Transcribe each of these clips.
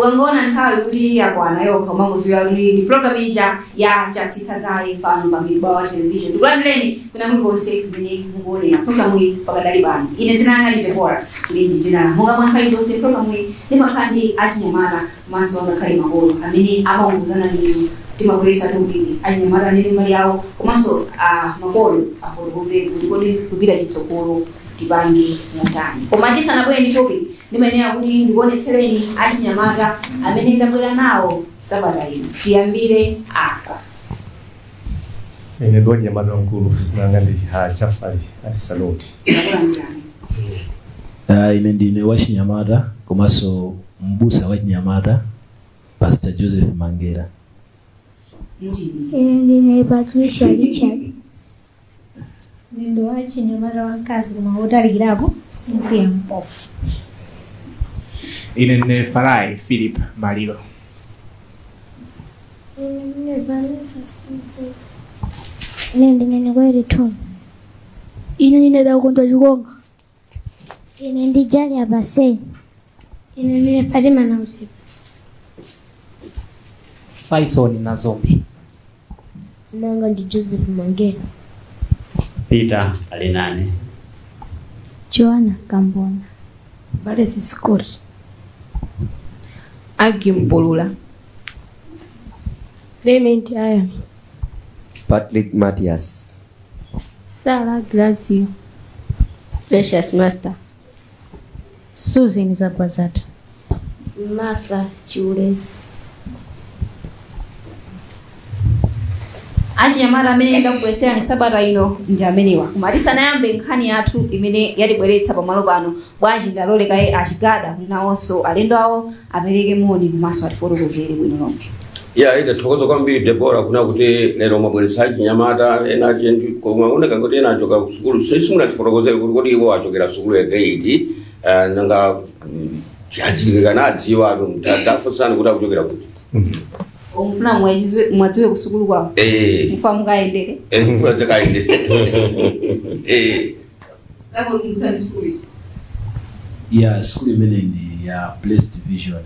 Ukangoona nthawi kuti yakwana yokha, umangodziwa kuti ndi program ija ya Chatsitsa Dzaye pano pa Mibawa Television. Ndikulandireni kuna mulikonse kumene mukuonera programu iyi pakadali pano. Ine dzina langa ndi Debora Kulinji Ndinala. Monga mwa nthawi zonse, programu iyi ndimakhala ndi achinyamata komanso angakhale makolo amene amaunguzana ndi timabweresa topic, achinyamata anene mbali yawo komanso makolo afotokoze kuti kodi kupita chitsogolo tipange motani. Koma tisanabwere ndi topic, ndimayenera kuti ndikuonetsereni achinyamata amene ndabwera nawo sabata ino. Tiyambire apa. Ine ndi wanyamata wamkulu, dzina langa ndi Jafari Asaloti. Ndakulandirani. Ine ndine wachinyamata komanso mbusa wachinyamata, Pastor Joseph Mangera. Mutini? Ine ndine Patricia Richard. Ndi wachinyamata wamkazi koma wotalikirapo, Cynthia Mpofu. Ine ndine Farai Philip Maliro. Ine ndine Vanessa Stephen. Ine ndine Nikweli Tom. Ine ndine Dakondwa Chikonga. Ine ndi Jalia Basei. Ine ndine Fatima Nautepa. Faison na Zombi. Dzina langa ndi Joseph Mangera. Peter Alinani. Joanna Kambona. Valesi Scott. Agi Mpulula. Clement Ayami. Patrick Mathias. Sarah Grazio. Precious Master. Susan Zabwazata. Martha Chiulesi. Achinyamata amene ndakubweretserani sabata ino ndi amenewa. Koma tisanayambe nkhani yathu imene yatibweretsa pamalo pano, bwanji ndalole kaye achigada kuti nawonso alendo awo apereke moni komanso atifotokozere bwino lomwe. Ya, itathokoza kwambiri Debora kuna kuti lero mwabweretsa achinyamata ena kumaoneka kuti ena achoka ku sukulu. Simunatifotokozere kuti kodi iwo achokera sukulu yake iti, nanga achitikana adziwa tafunsani kuti akuchokera kuti. Omufuna mwadziwe kusukulu kwawo? Eh. Mufa mukayendere? Eh, mfuna dzakaende. Sukulu ichi? Ya, sukulu imene ndi ya Blessed Vision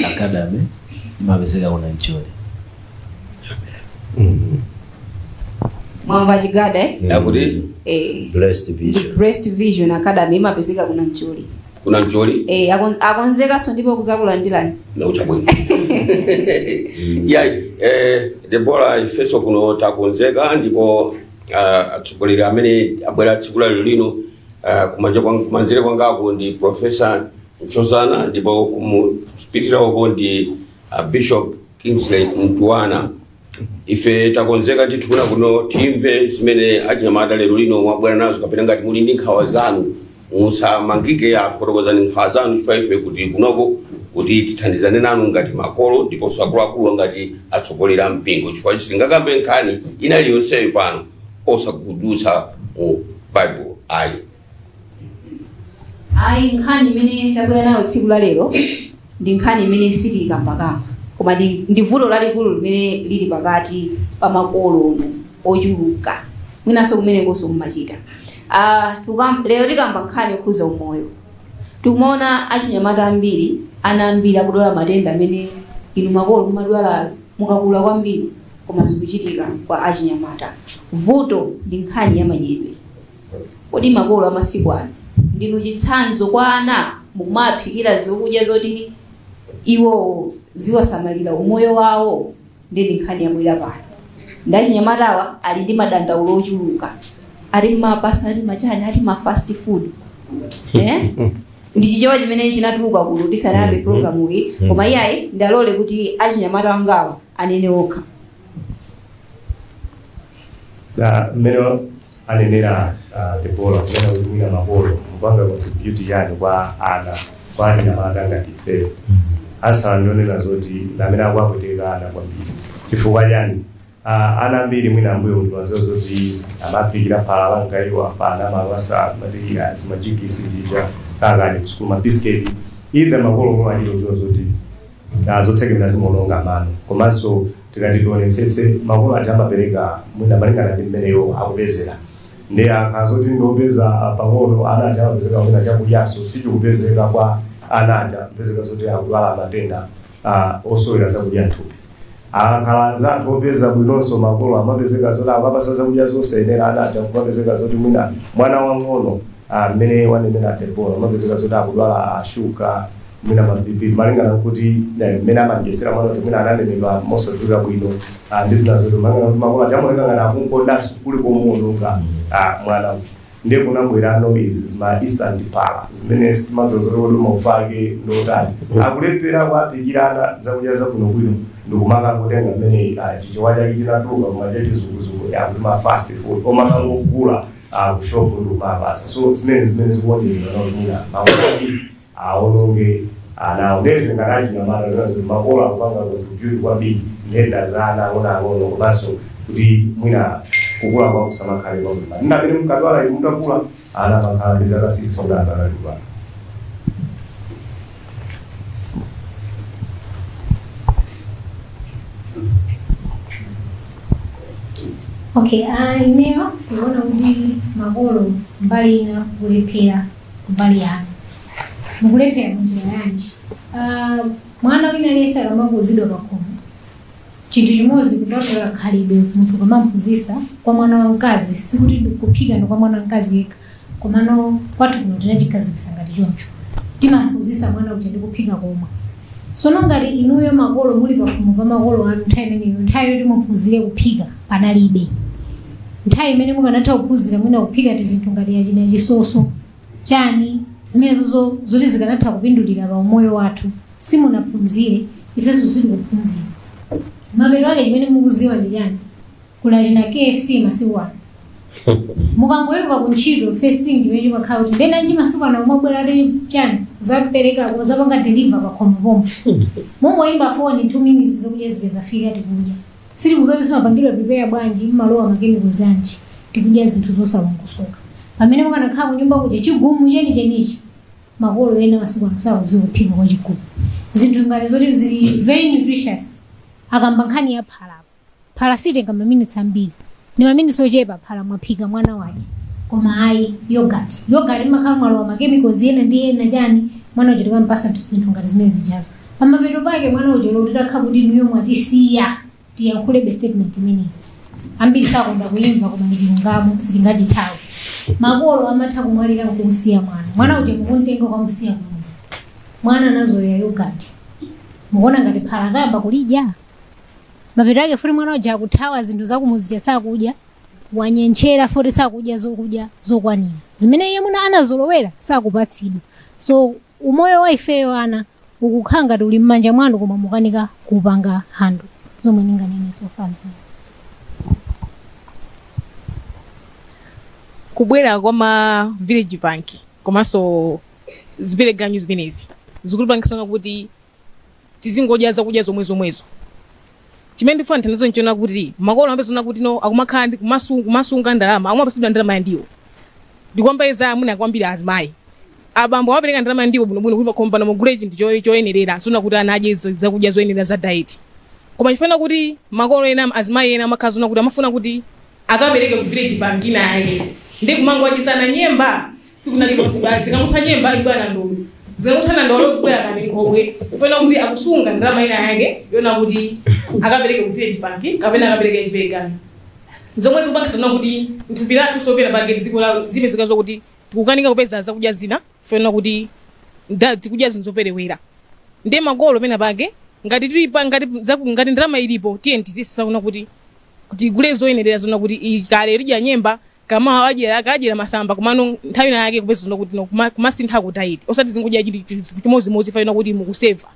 Academy, imapezeka kuna Nchole. Mwamva chigada, eh? Akuti? Eh. Blessed Vision. Blessed Vision Academy imapezeka kuna Ncholi. Kuna Ncholi. Eh, akonzekanso ndipo kuzakulandirani. Nauchabwino ya, Debora, ifeso kuno takonzeka ndipo atsogoleri amene abwera tsiku lalero lino, kumanja kumanzere kwangaku ndi Professor Nchozana ndipo kumupitira uko ndi Bishop Kingsley Mtuana. Ife takonzeka ndithu kuna kuno timve zimene achinyamata lero lino mwabwera nazo, kapena ngati muli ndi nkhawa zanu musamangike, afotokozani nkhawa zanu chifukwa ife kuti kunoko kuti tithandizane nanu ngati makolo ndiponso akuluakulu ngati atsogoleri a mpingo, chifukwa sitingakambe nkhani ina iliyonseyo pano osakudutsa mu Bible ayi. Ayi, nkhani imene tabwera nayo tsiku la lero ndi nkhani imene sitikambakamba, koma ndi vuto lalikulu limene lili pakati pa makolo ochuluka, mwinanso kumenekonso mumachita. Lero tikamba nkhani yokhuza umoyo. Tikumaona achinyamata ambiri, ana ambiri akudwala matenda amene inu makolo mumadwala mukakula kwambiri, koma zikuchitika kwa achinyamata. Vuto ndi nkhani ya madyedwe. Kodi makolo amasiku ano ndinu chitsanzo kwa ana? Mukumaphikira zokudya zoti iwo ziwasamalira umoyo wawo? Ndi nkhani yabwera pano. Ndi achinyamatawa ali ndi madandaulo ochuluka, ati mmapasa, ati machani, ati ma fast food, eh? Ndi chichewa chimene chinatuluka kuno tisanayambe programu iyi. Koma iyayi, ndalole kuti achinyamata wangawa anene okha. Mmene anenera Debora kunena kuti mwina makolo mupanga contribute chani kwa ana, kwa anyamata ngati ifeyo, asa ndionena zoti amene akuapweteka ana kwambiri. Chifukwa chani? Ana ambiri mwina ambuyo ndimadziwa zoti amaphikira phala langayiwa pana amawasa mati zimajigisi zija kakani kusukulu, mabisiketi, either makolo omwe aliro kudziwa zoti zotsekemera zimaononga mano. Komanso tikati tionetsetse, makolo aja amapereka mwina malingana ndi mmeneyo akupezera, ndi akazoti ndiopeza pang'ono, ana aja amapezeka mwina chakudyaso sichikupezeka kwa ana aja, kupezeka zoti akudwala matenda. Osowera zakudya mthupi akakhala anzathu opeza bwinonso makolo amapezeka zoti akapasa zakudya zosayenera ana aja kumapezeka zoti mwina mwana wang'ono mmene wanenera Debora amapezeka zoti akudwala shuga mwina ma BP malingana nkuti mmene amadyesera mwana kuti mwina ananenepa mosadziwika bwino ndi zina zoti malingana kuti makolo aja amaoneka ngati akunkondanso kuli komuwononga mwana uja. Ndiye kunabwerano izi zima instant phala zimene sitimadzozoti kuti maufa ake ndotani akulephera kuaphikirana zakudya zabwinobwino ndikumakangotenga mmene chichewa chake chinatuluka koma chachizunguzungu yakuti ma fast food omakangogula kushopu ndikumapasa. So zimene zikuonjezera kuti mwina makolo aononge anawo. Ndife ngati achinyamata kuti makolo akupanga contribute kwambiri nthenda za ana ang'onoang'ono komanso kuti mwina kukula kwa kusamakhale kwabwino. Ndinapene mukadwala inu mutakula ana amakhala ndi zaka 6 kuti atakadwala. Okay, ineyo kuona kuti makolo mbali ina kulephera mbali yanu. Mukulephera munjira yanji. Mwana wina aliyense akamakuuzidwa pakhomo chinthu chimodzi kupatula khalidwe munthu kamamuphunzitsa kwa mwana wamkazi sikuti kuphika ndi kwa mwana wamkazi yekha komano kwathu kuno tinachikhazikitsa ngati choncho timamuphunzitsa mwana uja ndi kuphika komwe. Sono ngati inuyo makolo muli pakhomo pa makolo anu nthawi imeneyo nthawi yoti muphunzire kuphika panalibe. Nthawi imene mukanatha kuphunzira mwina kuphika tizinthu ngati yachina chisoso chani zimenezo zoti zikanatha kupindulira pa umoyo wathu simunaphunzire ifenso sitikuphunzira. Mapeto ake chimene mukuziwa ndi chani kuli achina KFC masiku ano mukangoweruka kuntchito first thing chimene chimakhala kuti ndenanji masiku ano umabwera ti chani uzapereka uzapanga deliver pakhomo pomwe mumoyimba foni 2 minutes zokudya zija zafika tikudya sitikuzoti zimapangidwa prepare bwanji mmalowa makemikozi anji tikudya zinthu zosalongosoka. Pamene mukanakhala kunyumba kuja chigumu chenichenichi makolo ena masiku ano sakudziwa kuphika kwa chigumu zinthu ngati zoti zili very nutritious. Akamba nkhani ya phala phala sitenga maminitsi ambiri ni maminitsi ochepa phala mwaphika mwana wadya koma ayi yogurt imakhala mwalowa makemikozi ena ndi ena chani mwana uja tikampasa zinthu ngati zimene zijazo pamapeto pake mwana uja loti takha kuti inuyo mwatisiya tiyankhulebe statement imeneyi ambiri sakonda kuimva koma ndi chilungamo sitingachithawe. Makolo amatha kumwalira nkumsiya mwana mwana uja mukumtenga ukamusiya kumusi mwana anazoya yogurt mukuona ngati phala akayamba kulidya mapeto ake futi mwana uja akuthawa zinthu zakumuzija sakudya wanyenchera futi sakudya zokudya zokwanira zimene iye muna anazolowera sakupatsidwa. So umoyo wa ifeyo ana ukukhala ngati uli m'manja mwanu koma mukanika kupanga handle zomwe ninganene so far zimene. Kubwera kwa ma village bank komanso zipereganyu zimenezi zikulipangisa kuti tizingodya zakudya zomwezomwezo. Chimene ndifuna nthandizo nchiona kuti makolo amapezana kuti no akumakhala ndi kumasunga ndalama akumapasidwa ndalama ya ndiwo ndikwambeza amuna kwambiri azimayi abambo amapereka ndalama ndiwo bwinobwino kuti pakhomo mugule chinthu choyenerera sona kuti ana adye zakudya zoyenera za diet. Koma chifuna kuti makolo ena azimayi ena amakhala zona kuti amafuna kuti akapereke ku village bank ina yake ndi kumangowachisana nyemba sikunalipo zikamutha nyemba ibwana ndolo zikamuthana ndolo kubwera kani nkhokwe kufuna kuti akusunga ndalama ina yake yona kuti akapereke ku village bank kapena akapereke chiperekano zomwe zikupangisa kuti nthupi lathu sopera pake dziko la zipezeka zokuti tikukanika kupeza zakudya zina kufuna kuti tikudya zinthu zoperewera. Ndiye makolo pena pake ngati tilipa ngati ndalama ilipo tiye tizisisa kuti tigule zoyenerera zona kuti ikale lidya nyemba kama akadyera masamba komano nthawi yake kupeza kuti kumasintha ku diet osati zingudya chimodzimodzi faina kuti mukuseva.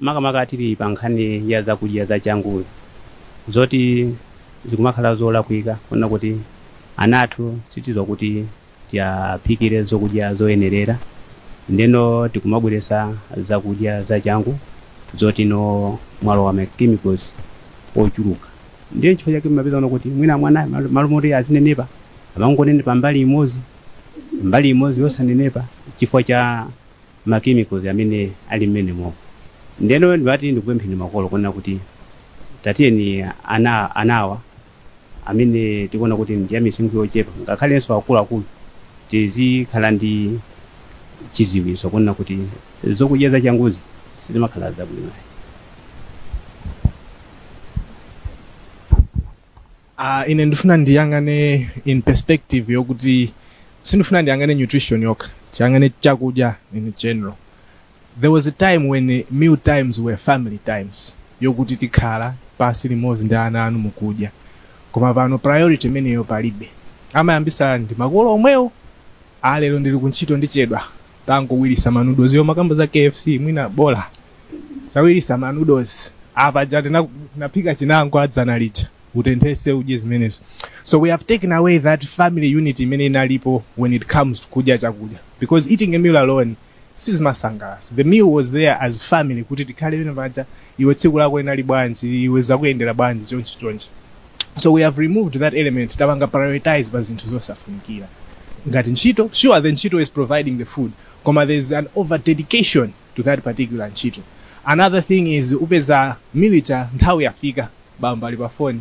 Makamaka tili pa nkhani ya zakudya zachangu zoti zikumakhala zolakwika kuona kuti anathu sitizwa kuti tiyaphikire zokudya zoyenerera ndeno tikumabweresa zakudya zachangu zoti no mwalowa ma chemicals ochuluka. Ndiye chifukwa chake mumapeza kuti mwina mwana malo moti azinenepa amangonenepa mbali imodzi yosanenepa chifukwa cha ma chemicals amene ali mmenemo. Ndeno ndimati ndikupempheni makolo kuona kuti tatiyeni anawa amene tikuona kuti ndi ya misinkhu yochepa ngakhalenso akuluakulu tizikhala ndi Chiziwiso kunena kuti zokudya zachanguzi sizimakhala zabwino. Ine ndifuna ndiyang'ane in perspective yokuti sindifuna ndiyang'ane nutrition yokha, tiyang'ane chakudya in general. There was a time when meal times were family times, yokuti tikhala pasi limodzi ndi ana anu mukudya. Koma pano priority imeneyo palibe. Amayambisa ndi makolo omwewo, alero ndili kuntchito ndichedwa, tangowirisa manoodles yo makamba za KFC mwina bola chawirisa manoodles apa jati naphika chinango adzana lija utenthese udye zimenezo. So we have taken away that family unity imene inalipo when it comes to kudya chakudya, because eating a meal alone sizimasangalatsa. The meal was there as family kuti tikhale pene paja, iwe tsiku lako linali bwanji, iwe zakuyendera bwanji, chonchi chonchi. So we have removed that element, tapanga prioritize pa zinthu zosafunikira ngati ntchito. Sure, the ntchito is providing the food, koma there's an over dedication to that particular ntchito. Another thing is upeza milita nthawi yafika, bamba ali pa phone,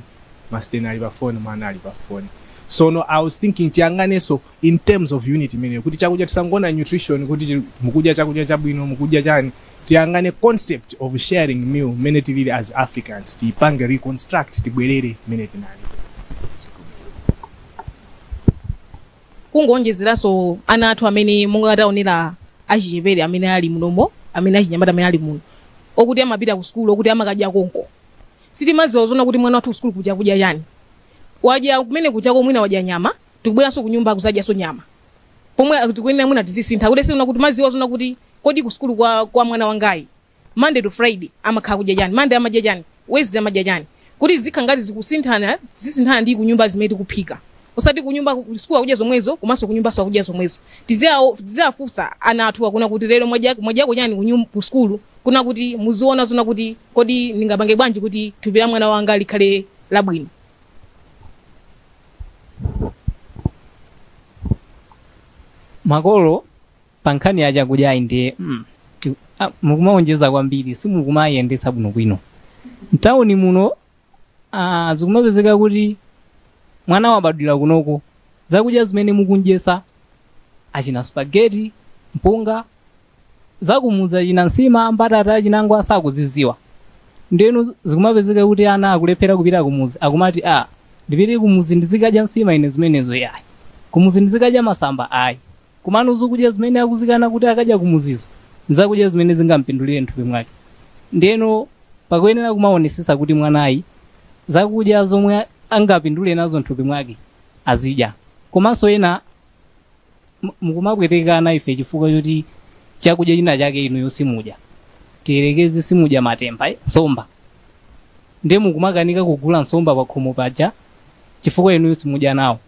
mastena ali pa phone, mwana ali pa phone. So no, I was thinking tiyang'anenso in terms of unity imeneyo kuti chakudya tisangona nutrition kuti mukudya chakudya chabwino, mukudya chani, tiyang'ane concept of sharing meal mmene tilili as Africans, tiyipange reconstruct, tibwerere mmene tinali. Kungonjezeranso ana athu amene monga taonera achichepere amene ali munomo, amene achinyamata amene ali muno, okuti amapita ku sukulu, okuti amakadya konko. Sitimaziwa zona kuti mwana wathu ku sukulu kuja kudya chani, wadya kumene kuchako mwina wadya nyama, tikubweranso ku nyumba kuzadyanso nyama, pomwe tikuyenera mwina tizisintha kuti sina kuti maziwa zona kuti kodi ku sukulu kwa mwana wangayi Monday to Friday amakhala kudya chani, Monday amadya chani, Wednesday amadya chani, kuti zikhala ngati zikusinthana, zisinthana ndi kunyumba zimene tikuphika. Usati kunyumba sukulu akudya zomwezo komanso kunyumba akudya zomwezo. Tiziafusa ana athu akuna kuti lero mwadya chani ku sukulu, kuna kuti muziona zona kuti kodi ndingapange bwanji kuti thupi la mwana wanga likhale labwino. Makolo pa nkhani ya chakudya ndi mukumaonjeza kwambiri, simukumayendetsa bwinobwino. Mtawuni muno zikumapezeka kuti mwana wabadwira kunoko, zakudya zimene mukundyesa achina spaghetti, mpunga, zakumudza china nsima, mbatata, chinangwa sakuziziwa. Ndeno zikumapezeka kuti ana akulephera kupita kumudzi, akumati ndipite kumudzi ndizikadya nsima ine zimenezo yayi, kumudzi ndizikadya masamba ayi. Kumano zokudya zimene akuzikana kuti akadya kumudzizo nzakudya zimene zingampindulire mthupi mwake. Ndeno pakuyenera kumaonesesa kuti mwanayi zakudya zomwe angapindule nazo mthupi mwake azidya. Komanso ena mukumabwerekana ife chifukwa choti chakudya china chake inuyo simudya, tiyerekeze simudya matemba, nsomba, ndiye mukumakanika kugula nsomba pakhomo paja chifukwa inuyo simudya nawo.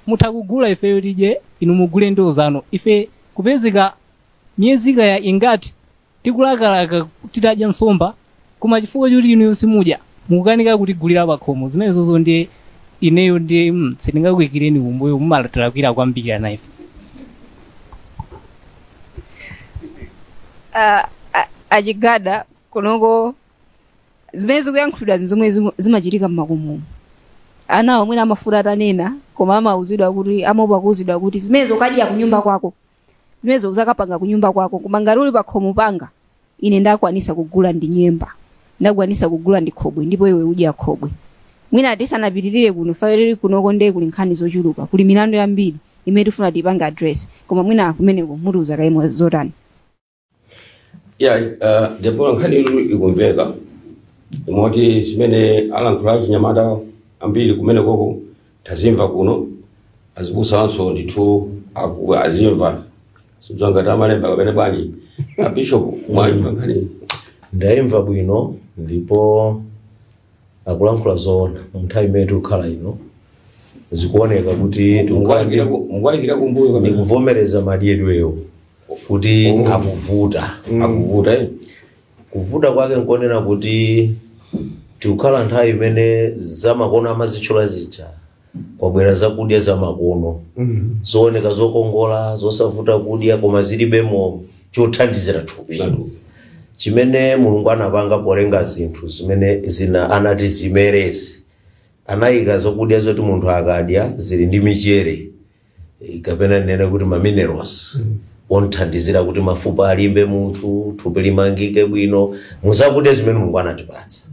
Mutha kugula ifeyo tidye, inu mugule ndiwo zanu. Ife kupezeka miyezi ya ingati tikulakalaka titadya nsomba, koma chifukwa choti inuyo simudya mukukanika kutigulira pakhomo. Zimenezozo ndiye ineyo ndiye sindingakuyikireni kumbuyo, mumalakwira kwambiri ana ife. Achigada konoko zimene zikuyankhulidwa zomwe zimachitika mmakomo. Ana omwe amafuna atanena, koma amauzidwa kuti amaopa kuuzidwa kuti zimenezo ukadya kunyumba kwako, zimenezo uzakapanga kunyumba kwako, koma ngati uli pakhomo panga ine ndakwanisa kugula ndi nyemba, ndakwanisa kugula ndi khobwe, ndipo iwe udya khobwe. Mwina tisanapitirire kuno, faireri kunoko ndiye kuli nkhani zochuluka, kuli milandu yambiri imene tifuna tipange address, koma mwina kumeneko mutiuza kaimwe zotani. Deborah, nkhani ikumveka imoti zimene alankhula achinyamata ambiri kumene koko tazimva kuno, azibusanso ndithu azimva sibzangati amalemba kapene bwanji. A bishop mwayimva nkhani? Ndayimva bwino ndipo akulankhula zoona. Munthawi imene tikukhala ino zikuoneka kuti mukuwayikira kumbuyo ndikuvomereza madyedweyo kuti akuvuta. Akuvuta Kuvuta kwake nkonena kuti tikukhala nthawi imene zamakono amazitchula zija, kwabwera zakudya zamakono zooneka zokongola, zosavuta kudya, koma zilibemo chothandizira thupi chimene Mulungu anapanga polenga zinthu zimene zina anati zimerezi. Anayika zokudya zoti munthu akadya zili ndi michere, kapena nene kuti ma minerals. Onthandizira kuti mafupa alimbe munthu, thupi limangike bwino, muzakudya zimene Mulungu anatipatsa.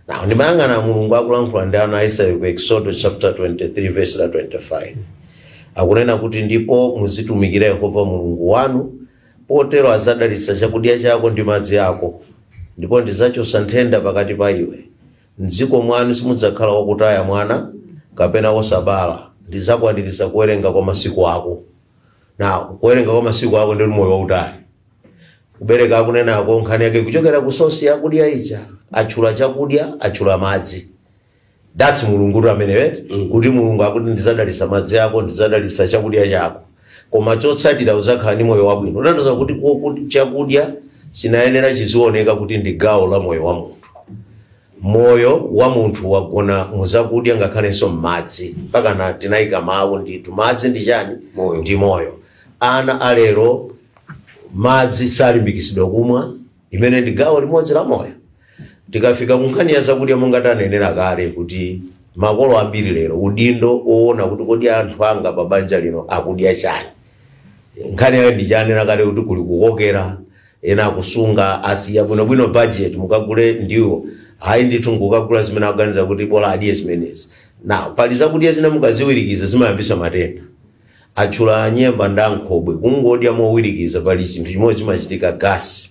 Now ndimayang'ana Mulungu akulankhula ndi ana a Israeli ku Exodus chapter 23 verse la 25. Akunena kuti ndipo muzitumikira Yehova Mulungu wanu, potero azadalitsa chakudya chako ndi madzi ako, ndipo ndidzachotsa nthenda pakati pa iwe. Mdziko mwanu simudzakhala wakutaya mwana kapena wosabala, ndidzakwaniritsa kuwerenga kwa masiku ako. Now kuwerenga kwa masiku ako ndi moyo wautali. Kubereka akunenako nkhani yake kuchokera ku source yakudya ija, achula chakudya, achula madzi. That's Mulungu tu amene wet kuti Mulungu akuti ndidzadalitsa madzi ako, ndidzadalitsa chakudya chako, koma chotsatira udzakhala ndi moyo wabwino. Utanthauza kuti kuti chakudya chinayenera chizioneka kuti ndi gawo la moyo wa munthu. Moyo wa munthu wagona muzakudya ngakhalenso m'madzi, mpaka na tinayika mawu ndithu madzi ndi chani? Moyo. Ndi moyo. Ana alero madzi salimbikitsidwa kumwa, imene ndi gawo limodzi la moyo. Tikafika ku nkhani ya zakudya, monga tanenera kale kuti makolo ambiri lero udindo oona kuti kodi anthu anga pa banja lino akudya chani, nkhani yayo ndichanena kale kuti kuli kukokera, ena akusunga asiya bwinobwino budget, mukagule ndiwo hayi ndithu nkukagula zimene akuganiza kuti bola adye zimenezi. Now pali zakudya zina mukaziwirikiza zimayambisa matenda. Achula nyemba ndi ankhobwe, kungodya mowirikiza pali chinthu chimodzi chimachitika, gasi.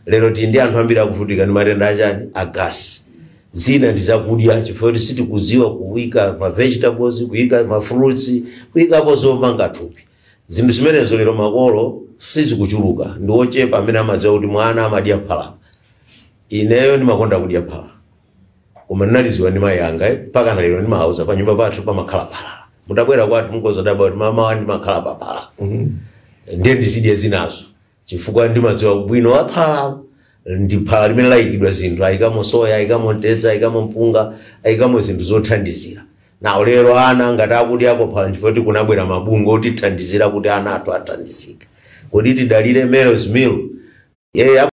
Lero tili ndi anthu ambiri akuvutika ndi matenda achani? Agasi. Zina ndi zakudya, chifukwa kuti sitikudziwa kuyika ma vegetables, kuyika ma fruits, kuyikapo zomanga thupi. Zinthu zimenezo lero makolo sizikuchuluka, ndi ochepa amene amadziwa kuti mwana amadya phala. Ineyo ndimakonda kudya phala, koma ndinaliziwa ndi mayi anga, mpaka na lero ndimawauza pa nyumba pathu pamakhala phala. Mutabwera kwathu mukozodabwa kuti mama wandi makhala paphala, ndiye ndizidya zinazo chifukwa ndimadziwa bwino wa phala ndi phala limene layikidwa zinthu, ayikamo soya, ayikamo mtedza, ayikamo mpunga, ayikamo zinthu zothandizira. Nawo lero ana ngati akudyako phala chifukwa kuti kunabwera mabungwe otithandizira kuti ana athu athandizike. Kodi tidalire Mary's Meal yeye?